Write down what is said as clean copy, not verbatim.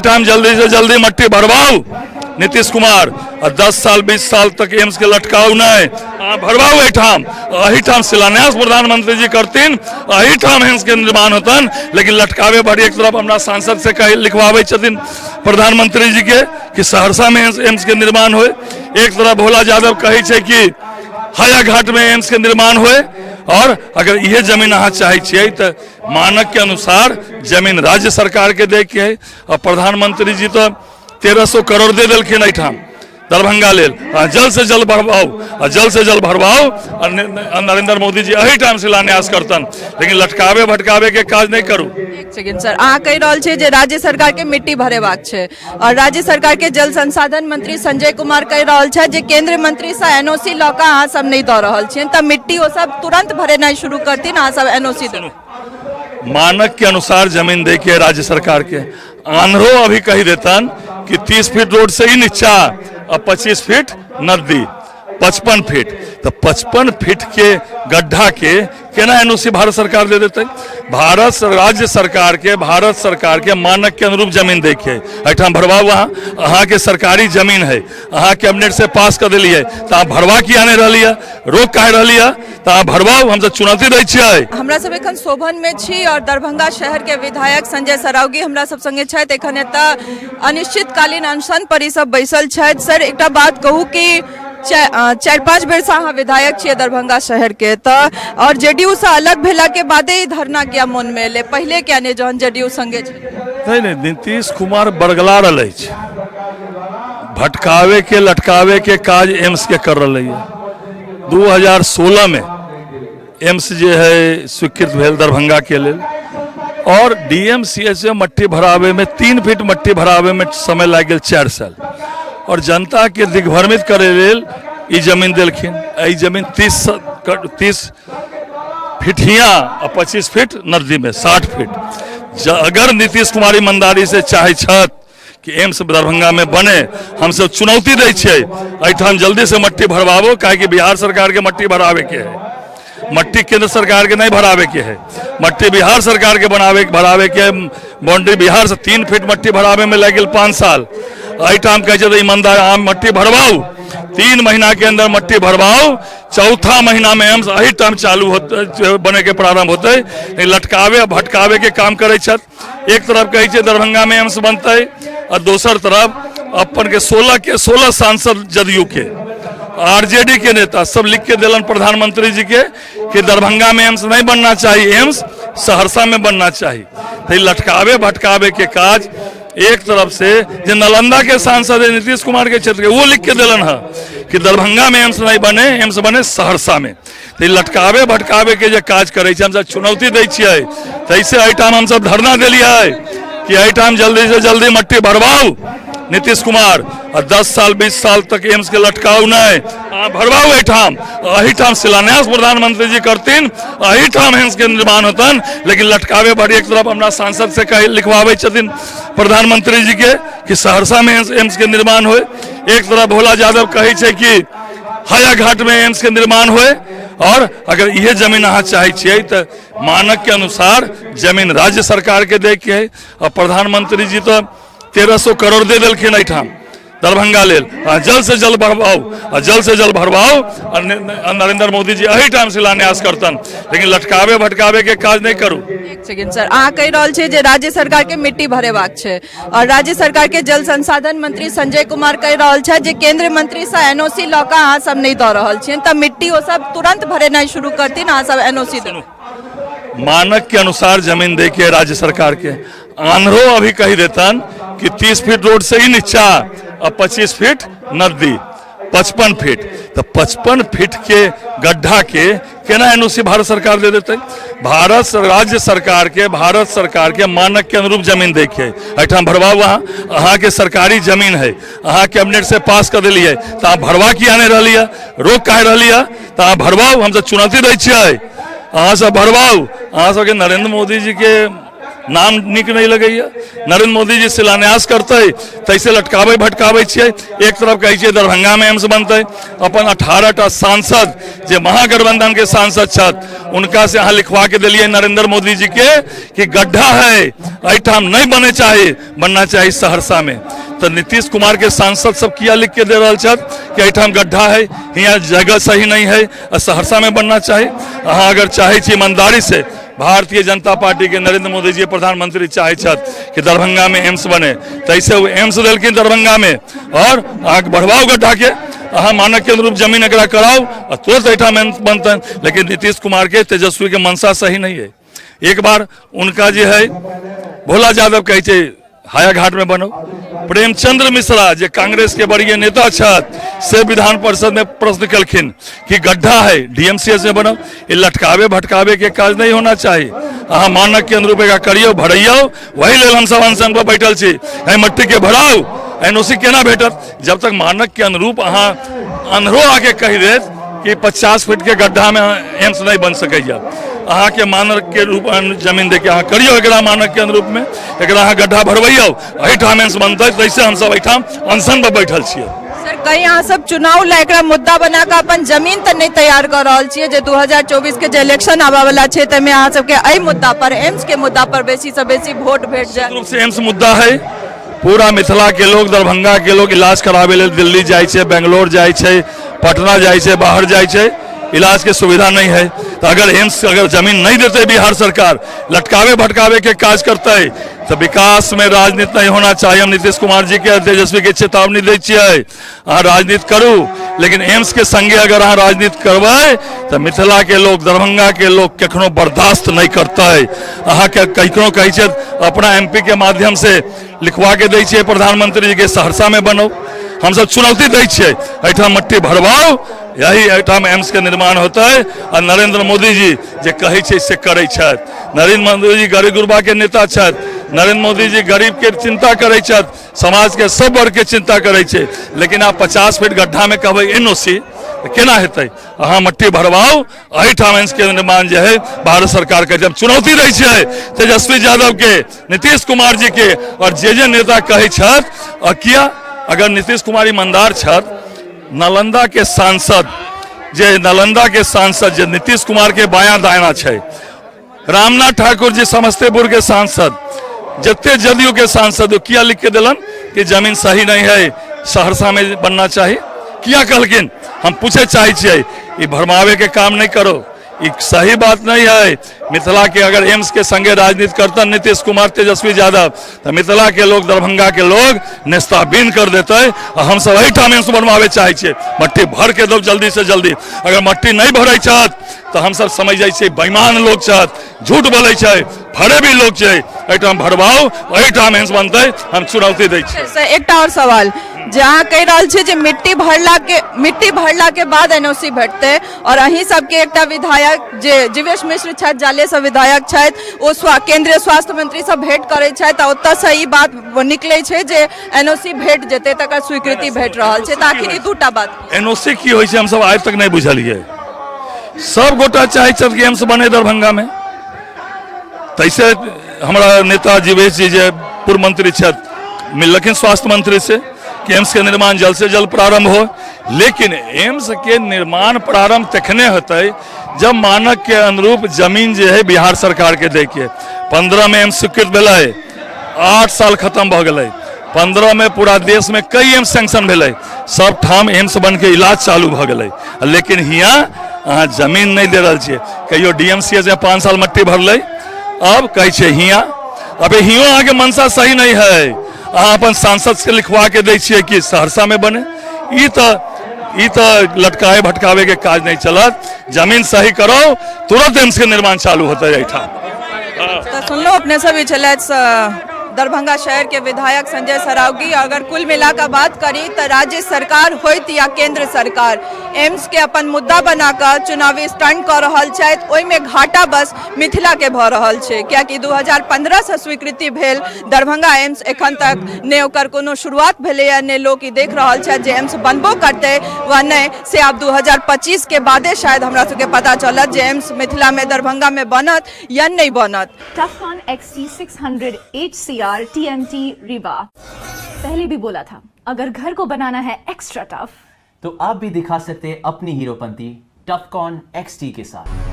एहिठाम जल्दी से जल्दी मट्टी भरवाउ नीतीश कुमार, आ 10 साल 20 साल तक एम्स के लटकाउ नहि, अहाँ भरवाउ एहिठाम। एहिठाम शिलान्यास प्रधानमंत्री जी करथिन, एहिठाम एम्स के निर्माण होतन, लेकिन लटकावे भरी। एक तरफ हमरा सांसद से कही लिखवाबै छथिन प्रधानमंत्री जी के कि सहरसा में एम्स के निर्माण होय, एक तरफ भोला यादव कहै छै कि हायाघाट में एम्स के निर्माण होय। और अगर इहे जमीन अहाँ चाहै छियै तऽ मानक के अनुसार जमीन राज्य सरकार के दै के है। और प्रधानमंत्री जी तऽ 1300 करोड़ दे देलखिन एहिठाम दरभंगा लेल, अहाँ जल्द से जल्द भरवाउ, आ जल्द से जल्द भरवाउ, आ नरेंद्र मोदी जी एहिठाम शिलान्यास करतन, लेकिन लटकावे भटकावे के काज नहि करू। एक सेकंड सर, अहाँ कहि रहल छियै जे राज्य सरकार के मिट्टी भरेबाक छै और राज्य सरकार के जल संसाधन मंत्री संजय कुमार कहि रहल छथि जे केंद्र मंत्री से एनओसी लऽ कऽ अहाँ सब नहि दऽ रहल छियनि, तऽ मिट्टी ओ सब तुरंत भरेनाइ शुरू करथिन, अहाँ सब एनओसी देबै। मानक के अनुसार जमीन दे के राज्य सरकार के। आंध्रो अभी कही देतन कि 30 फीट रोड से ही नीचा और 25 फीट नदी, 55 फीट, तो 55 फीट के गड्ढा के केना एनओसी भारत सरकार दे देते? भारत राज्य सरकार के, भारत सरकार के मानक के अनुरूप जमीन देखे एहिठाम भरवाउ। अहाँ, अहाँके सरकारी जमीन है, अहाँ कैबिनेट से पास कर दिलियै तऽ अहाँ भरवा किया नहि रहलियै? रोक काहे रहलियै? तऽ अहाँ भरवाउ, हमसब चुनौती दै छियै। हमरा सब एखन शोभन में छी और दरभंगा शहर के विधायक संजय सरावगी हमरा सब संगे छथि। एखन एतऽ अनिश्चितकालीन अनशन पर ई सब बैसल छथि। सर, एकटा बात कहू कि 4-5 बेर से अहाँ विधायक छियै दरभंगा शहर के, तऽ और जेडीयू से अलग भेला के बादे ई धरना किया मन में एलै? पहिले किया नहि, जहन जेडीयू संगे छलै? नहि नहि, नीतीश कुमार बरगला रहल अछि, भटकावे के लटकावे के काज एम्स के कर रहलै है। 2016 में एम्स जे है स्वीकृत भेल दरभंगा के लेल, और डीएमसीएच में मट्टी भरावे में, 3 फीट मट्टी भरावे में समय लागि गेल 4 साल, और जनता के दिग्भ्रमित करे लेल ई जमीन देलखिन। एहि जमीन 30 फीट हियाँ आ 25 फीट नदी में, 60 फीट। अगर नीतीश कुमार ईमानदारी से चाहे छथि कि एम्स दरभंगा में बने, हमसब चुनौती दै छियै, एहिठाम जल्दी से मट्टी भरवाबो, काहेकि बिहार सरकार के मट्टी भरावे के है, मट्टी केंद्र सरकार के नहीं भरावे के है, मट्टी बिहार सरकार के बनावे भरावे के है। बाउंड्री बिहार से 3 फीट मट्टी भरावे में लागि गेल 5 साल। एहिठाम कहै छै ईमानदार, अहाँ मट्टी भरवाउ, 3 महीना के अंदर मट्टी भरवाउ, चौथा महीना में एम्स एही टाइम चालू होते, बने के प्रारंभ होते। लटकावे भटकावे के काम करै छथि। एक तरफ कहै छै दरभंगा में एम्स बनतै, आ दोसर तरफ अपन के 16 के 16 सांसद जदयू के, आरजेडी के नेता सब लिख के दिलन प्रधानमंत्री जी के कि दरभंगा में एम्स नहीं बनना चाहिए, एम्स सहरसा में बनना चाहिए। तो लटकावे भटकावे के काज एक तरफ से जे नालंदा के सांसद है नीतीश कुमार के क्षेत्र के, वो लिख के दिलन है कि दरभंगा में एम्स नहीं बने, एम्स बने सहरसा में। तो लटकावे भटकावे के जे काज करै छै, हमसब चुनौती दै छियै। तैसे एहिठाम हमसब धरना देलियै कि एहिठाम जल्दी से जल्दी मट्टी भरवाउ नीतीश कुमार, आ 10 साल 20 साल तक एम्स के लटकाउ नहि, अहाँ भरवाउ एहिठाम। एहिठाम शिलान्यास प्रधानमंत्री जी करथिन, एहिठाम एम्स के निर्माण होतन, लेकिन लटकावे भरी। एक तरफ हमरा सांसद से कही लिखवाबै छथिन प्रधानमंत्री जी के कि सहरसा में एम्स के निर्माण होय, एक तरफ भोला यादव कहै छै कि हायाघाट में एम्स के निर्माण होय। और अगर इहे जमीन अहाँ चाहै छियै तऽ मानक के अनुसार जमीन राज्य सरकार के दै के है। और प्रधानमंत्री जी तऽ 1300 करोड़ दे देलखिन एहिठाम दरभंगा लेल, अहाँ जल्द से जल्द भरवाउ, आ जल्द से जल्द भरवाउ, आ नरेंद्र मोदी जी एहिठाम शिलान्यास करतन, लेकिन लटकावे भटकावे के काज नहि करू। एक सेकंड सर, अहाँ कहि रहल छियै जे राज्य सरकार के मिट्टी भरेबाक छै और राज्य सरकार के जल संसाधन मंत्री संजय कुमार कहि रहल छथि जे केंद्र मंत्री से एनओसी लऽ कऽ अहाँ सब नहि दऽ रहल छियनि, तऽ मिट्टी ओ सब तुरंत भरेनाइ शुरू करथिन, अहाँ सब एनओसी देबै। मानक के अनुसार जमीन दे के राज्य सरकार के। आंध्रो अभी कही देतन कि 30 फीट रोड से ही नीचा और 25 फीट नदी, 55 फीट, तो 55 फीट के गड्ढा के केना एनओसी भारत सरकार दे देते? भारत राज्य सरकार के, भारत सरकार के मानक के अनुरूप जमीन दे के एहिठाम भरवाउ। अहाँ, अहाँके सरकारी जमीन है, अहाँ कैबिनेट से पास कर दिलियै तऽ अहाँ भरवा किया नहि रहलियै? रोक काहे रहलियै? तऽ अहाँ भरवाउ, हमसब चुनौती दै छियै, अहाँ सब भरवाउ। अहाँ सबके नरेंद्र मोदी जी के नाम नीक नहि लगैया। नरेंद्र मोदी जी शिलान्यास करतै तैसे लटकाबै भटकाबै छियै। एक तरफ कहै छियै दरभंगामे एम्स बनतै, अपन 18 टा सांसद जे महागठबंधन के सांसद छथि उनका से अहाँ लिखवा के देलियै नरेंद्र मोदी जी के कि गड्ढा है एहिठाम नहीं बने चाही, बनना चाही सहरसा में। तो नीतीश कुमार के सांसद सब किया लिख के दे रहल छथि कि एहिठाम गड्ढा है, हियाँ जगह सही नहीं है आ सहरसा में बनना चाही। अहाँ अगर चाहै छी ईमानदारी से भारतीय जनता पार्टी के नरेंद्र मोदी जी प्रधानमंत्री चाहे छथि कि दरभंगा में एम्स बने, तैसे ओ एम्स देलखिन दरभंगा में। और अहाँके बढ़वाउ गड्ढा के, अहाँ मानक के अनुरूप जमीन एकरा कराउ आ तुरंत एहिठाम एम्स बनतनि। लेकिन नीतीश कुमार के तेजस्वी के मंशा सही नहीं है। एक बार उनका जे है भोला यादव कहै छै हायाघाट में बनो, प्रेमचंद्र मिश्रा जे कांग्रेस के वरीय नेता छथि से विधान परिषद में प्रश्न कलखिन कि गड्ढा है डीएमसीएच में बनो। ये लटकावे भटकावे के काज नहीं होना चाहिए। अहाँ मानक के अनुरूप एकरा करियौ भरैयौ, वही लेल हमसब अनशन पर बैठल छी। एहि मट्टी के भराउ, एनओसी केना भेटत जब तक मानक के अनुरूप अहाँ अन्हरो आके कहि देत कि 50 फीट के गड्ढा में एम्स नहीं बन सकैया। अहाँके मानक के रूप जमीन दे के अहाँ करियौ एकरा मानक के अनुरूप में, एकरा अहाँ गड्ढा भरबैयौ, एहिठाम एम्स बनतै। तैसे हमसब एहिठाम अनशन पर बैठल छियै। सर, कहीं अहाँ सब चुनाव ला एकरा मुद्दा बना कऽ अपन जमीन तऽ नहि तैयार कऽ रहल छियै जे 2024 के जे इलेक्शन आबऽ वाला छै ताहिमे अहाँ सबके एहि मुद्दा पर, एम्स के मुद्दा पर बेसी से बेसी वोट भेट जाय? रूप से एम्स मुद्दा है। पूरा मिथिला के लोग, दरभंगा के लोग इलाज कराबे लेल दिल्ली जाइ छै, बेंगलोर जाइ छै, पटना जाइ छै, बाहर जाइ छै, इलाज के सुविधा नहीं है। तो अगर एम्स अगर जमीन नहीं देते बिहार सरकार, लटकावे भटकावे के काज करते, तो विकास में राजनीति नहीं होना चाहिए। हम नीतीश कुमार जी के तेजस्वी के चेतावनी दै छियै, अहाँ राजनीति करू लेकिन एम्स के संगे अगर अहाँ राजनीति करबै तऽ मिथिला के लोग, दरभंगा के लोग कखनो बर्दाश्त नहीं करतै। अहाँके कखनो कहै छै अपना एमपी के माध्यम से लिखवा के दै छियै प्रधानमंत्री जी के सहरसा में बनो। हमसब चुनौती दै छियै एहिठाम मट्टी भरवाउ, यही एहिठाम एम्स के निर्माण होतै। आ नरेंद्र मोदी जी जे कहै छै से करै छथि। नरेंद्र मोदी जी गरीब गुरबा के नेता छथि। नरेंद्र मोदी जी गरीब के चिंता करै छथि, समाज के सब वर्ग के चिंता करै छै। लेकिन आप 50 फीट गड्ढा में कहबै एनओसी तऽ केना हेतै? अहाँ मट्टी भरवाउ, एहिठाम एम्स के निर्माण जे है भारत सरकार के। जब चुनौती दै छियै तेजस्वी यादव के, नीतीश कुमार जी के और जे जे नेता कहै छथि। और किया अगर नीतीश कुमार ईमानदार छथि, नालंदा के सांसद जे, नालंदा के सांसद जे नीतीश कुमार के बायां दायां छै, रामनाथ ठाकुर जी समस्तीपुर के सांसद, जते जदयू के सांसद, किया लिख के दिलन कि जमीन सही नहीं है, सहरसा में बनना चाहिए? किया कहलखिन? हम पूछे चाहे छियै, ई भरमावे के काम नहीं करो, ई सही बात नहीं है। मिथिला के अगर एम्स के संगे राजनीति करतन नीतीश कुमार तेजस्वी यादव तो मिथिला के लोग, दरभंगा के लोग नेस्ताबीन कर देते। आ हम सब एहिठाम एम्स बनवावे चाहे छियै। मट्टी भर के दो जल्दी से जल्दी। अगर मट्टी नहीं भरै छथि तऽ हमसब समझ जाइ छियै बेईमान लोग छथि, झूठ बोलै छै, फरेबी लोग छै। एहिठाम भरवाउ, एहिठाम एम्स बनतै, हम चुनौती दै छी। सर, एकटा आओर सवाल जे अहाँ कहि रहल छी जे मिट्टी भरला के बाद एनओसी भेटतै और अहीं सबके एकटा विधायक जे जीवेश मिश्र छथि, जाले से विधायक छथि, ओ केंद्रीय स्वास्थ्य मंत्री से भेंट करै छथि आ ओतऽसँ ई बात निकलै छै जे एनओसी भेट जेतै, तकर स्वीकृति भेट रहल छै। तऽ आखिर ई दूटा बात एनओसी की होइ छै हमसब आइ तक नहि बुझलियै। सब गोटा चाहै छथि कि एम्स बने दरभंगा में। तैसे हमरा नेता जीवेश जी जे पूर्व मंत्री छथि मिललखिन स्वास्थ्य मंत्री से कि एम्स के निर्माण जल्द से जल्द प्रारंभ हो। लेकिन एम्स के निर्माण प्रारंभ तखने होतै जब मानक के अनुरूप जमीन जे है बिहार सरकार के दै के। 15 में एम्स स्वीकृत भेलै, 8 साल खत्म भऽ गेलै। 15 में पूरा देश में कई एम्स सैंक्शन भेलै, सब ठाम एम्स बन के इलाज चालू भऽ गेलै, लेकिन हियाँ अहाँ जमीन नहि दे रहल छियै। कहियो डी एम सी एच में 5 साल मट्टी भरलै, अब कहै छियै हियाँ। अबे हियो अहाँके मंशा सही नहीं है। अहाँ अपन सांसद से लिखवा के दै छियै कि सहरसा में बने। ई तऽ लटकाए भटकावे के काज नहीं चलत। जमीन सही करो, तुरंत एम्स के निर्माण चालू होते एहिठाम। तऽ सुनलहुँ अपने सब, ई छलथि दरभंगा शहर के विधायक संजय सरावगी। अगर कुल मिला कऽ बात करी तऽ राज्य सरकार होइत या केंद्र सरकार, एम्स के अपन मुद्दा बना कऽ चुनावी स्टंट कऽ रहल छथि। ओहिमे घाटा बस मिथिला के भऽ रहल छै, कियाकि 2015 से स्वीकृति भेल दरभंगा एम्स, एखन तक ने ओकर कोनो शुरुआत भेलैए, ने लोक ई देख रहल छथि जे एम्स बनबो करतै वा नहि। से आब 2025 के बादे शायद हमरा सबके पता चलत जे एम्स मिथिलामे दरभंगामे बनत या नहि बनत। Tufcon XT600 HCR TMT Rewa। पहले भी बोला था, अगर घर को बनाना है एक्स्ट्रा टफ तो आप भी दिखा सकते हैं अपनी हीरोपंती टफकॉन XT के साथ।